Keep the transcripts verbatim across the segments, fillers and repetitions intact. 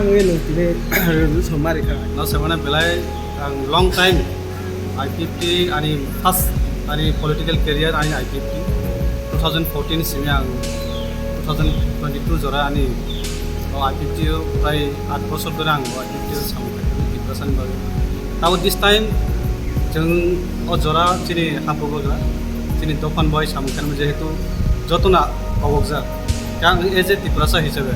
Nungwi nung tini resolution mari kha. No, semana belai ang long time I P F T ani first ani political career ani I P F T two thousand fourteen simi ang two thousand twenty-two jora ani o I P F T o prai aat bosor dhore ang o I P F T o samung khaikha Tiprasa ni bagwi. Tabo this time chwng o jora chini ha bubagra, chini dophani bai samung khainai jehetu jotona kobokjak. Khe ang as a Tiprasa hisabe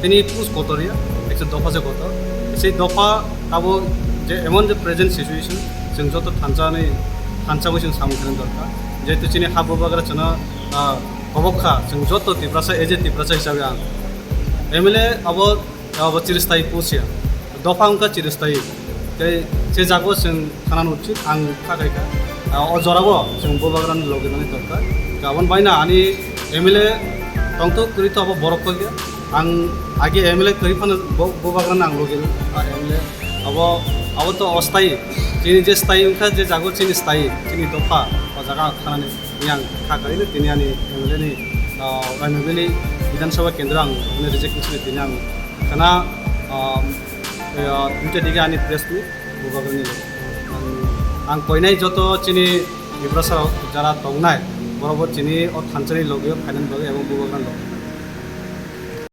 tini post kotor ya, eksa dopha se kotor. Sei dopha abo je emon je present situation, chwng joto thansa ni, thansa bai chwng samung khaina dorkar. Jehetu chini ha bubagra chwngno, ah, kobok kha, chwng joto Tiprasa, as a Tiprasa hisabe ang M L A abo, abo chiristai post ya. Dopha wngkha chiristai. Tei se jago chwng khana uchit ang kha khai kha. Ah, o jorabo chwng bubagrani logi nani dorkar. Aboni baino ani M L A tongthok kwrwi to abo borok kok ya. Ang age M L A kwrwi phano bo-, bubagrano ang logi nani, ah, M L A. Abo, abo to ostai. Chini je stai wngkha, je jago chini stai, chini dopha, o jaga ang khanani yang kha khai tini ani M L A ni, ah, Raimabili Bidhan Sabha Kendra ang reject wngwi tini ang khana, ah, eh, duita dige ani press meet bubagrani. Ang, ang koinai joto chini Tiprasa rok jara tongnai, borok bo chini o thansani logi o phainani bagwi abo bubagrani logi.